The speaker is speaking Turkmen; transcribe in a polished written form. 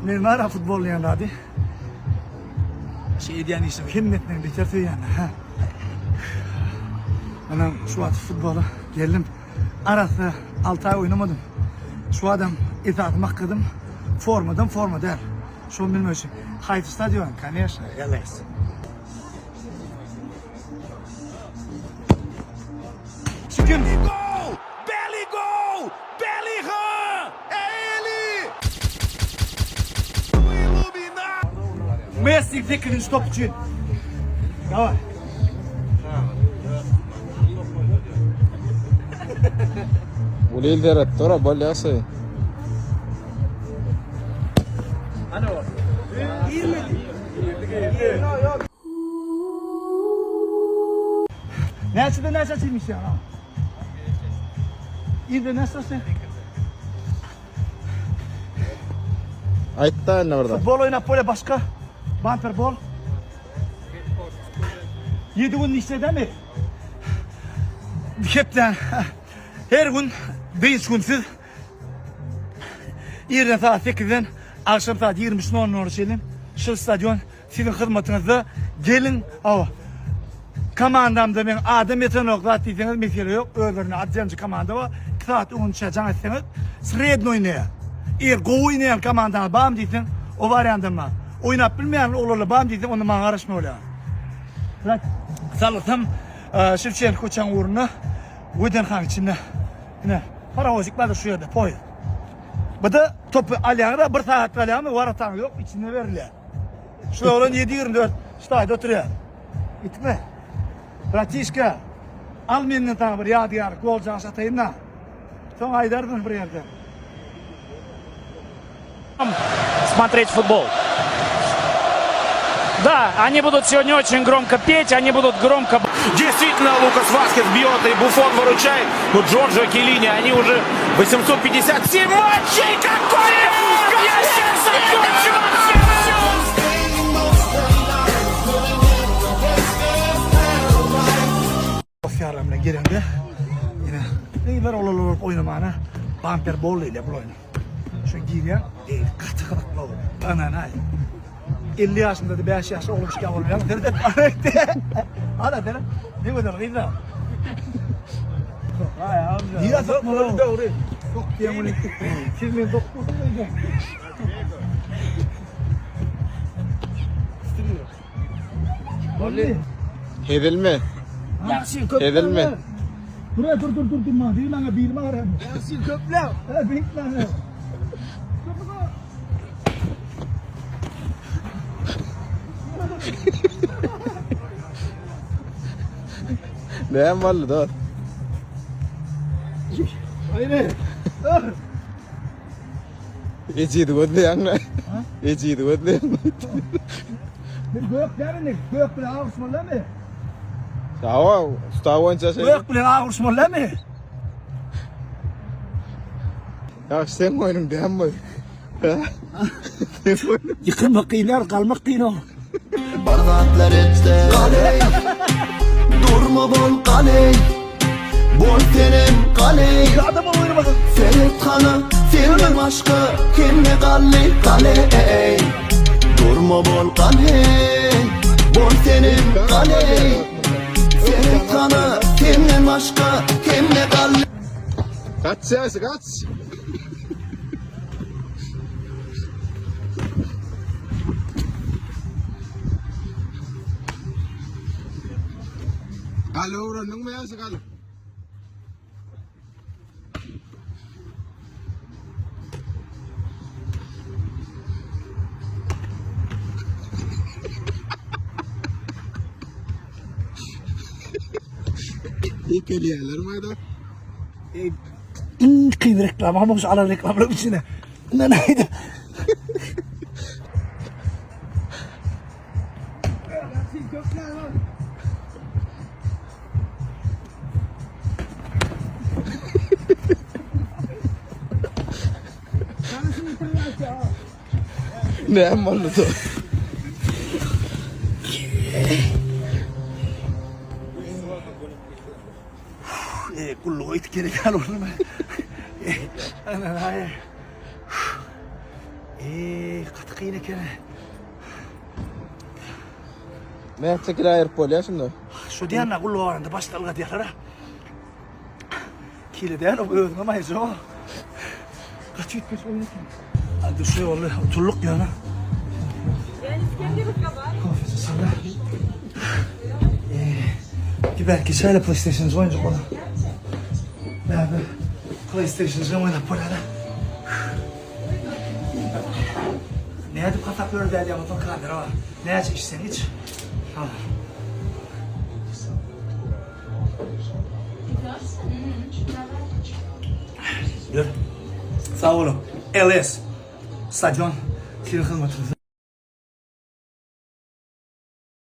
Men bar futbol diýen zady. Şey edýän işim hemmesinden beter söýýän. Ha. Ana şu wagt futbola geldim. Arasy 6 aý oýnamadym. Şu adam esasy maksadym formadan forma däl. Şony bilmek üçin. Haýsy stadion? Конечно, LS. Şu kim? Gol! Belly gol! Bellingham! É ele! Iluminado! Messi 8. top üçin. Daway. Uly il seret dur, bolýasy. Näçede näçe açylmyş ya? İrde näçe açylmış? Aýtda indi bir zat. Futbol oýnap bolýar başga. Bumper bol. 7 gün işledemi? Hepden her gün dynç günsüz. Irden saat 8-den akşam saat 23.00 çenli şu stadion siziň hyzmatyňyzda. Geliň, awa. Komandamda men adam ýetenok zat diýseňiz mesele ýok. Özlerinde adjemci komanda bar. 2 saat öňünçä jaň etseňiz sredno oýnaýar. Eger gowy oýnaýan komandaňyz barmy diýseň, o wariantam bar. Oýnap bilmeýän oglanlar barmy diýseň, onda maňa garaşma bolýar. Brat, salgysam Şewçenko köçäň ugrunda Wedenhaň içinde. Ine, parawozik bardyr şu ýerde, poýez. Bu-da topy alýaňyz-a, bir sagat galýarmy, warataňyz ýok, içinde berilýär. Şu oglan 7.24 şu taýda oturýar. Gitme. Bratişka, al menden saňa bir ýadygärlik gol jaş ataýyn-da. Soň aýdarsyň bir ýerde. Смотреть футбол. Да, они будут сегодня очень громко петь, они будут громко... Действительно, Лукас Васкес бьет и Буфон выручает. Но Джорджо Келлини, они уже 857 матчей! Какой! Я сейчас закончу! Dostlarym bilen gelende ýene gyzlar oglanlar bolup oýnamana bamper bol diýilýär bul oýna. Şu girýän eý gaty gyzykly bol. Bananaý. 50 ýaşynda-da 5 ýaşly oglan çykýan bolmaýar. Seret aýtdy. Ana seret. Ne gözel gyzlar. Niye sokmalı? Dogry. Sok diýen ony. Siz men sokmasyň diýen. Boldy. Hezilmi? Ýagşy köp. Hezilmi? Dur dur dur dur dur maňa değil maňa bilim agarýar. Ýagşy köpler. He beýtme. Näme boldy dost? Hayır. Ejizi gözleýäňmi? Ejizi gözleýäňmi? Bir gök dämi? Gök bilen agyr uruşmalymy? Hawa, usta boýunça şeýle. Gök bilen agyr uruşmalymy? Ýagşy seň oýnuň dämi bu? Seň oýnuň. Ýykylmak kyn däl, galmak kyn o. Bar zatlar etde galeý Durma bol galeý Bol senem galeý Adam ol oýnamasyn. Seret hana senden başga Hemme gally galeý Durma bol galeý Bol senem galeý Seret hana senden başga Hemme gally Gaç ýagşy gaç. Gal öwrendiňmi ýagşy gal. Ýekeleýärler maýda. Iň kyn reklama almak şu alan reklamalaryň içine. Bundan aýda. Näme boldy so? E, gulluga it gerek ýaly boldumy? Ana, aý. Eh. Gaty kyn ekeni. Näçe kilo aýyryp bolýar şunda? Şu diýenler gulluga baranda başda ylgadýarlar-a. Kile däl, o özüňe maýjak. Gaty üýtgeşik oýun eken. Hadi şu ýoly utulyk ýöne. Kofesi sana. Eee, belki şeýle PlayStation oýunjak bolar. Bäbe PlayStation oýnap bolýar. Nädip hasap ýöredýär diýen kamera bar. Näçe içseň iç. Ha. Dur. Sag boluň. LS. Stadion siziň hyzmatyňyzda.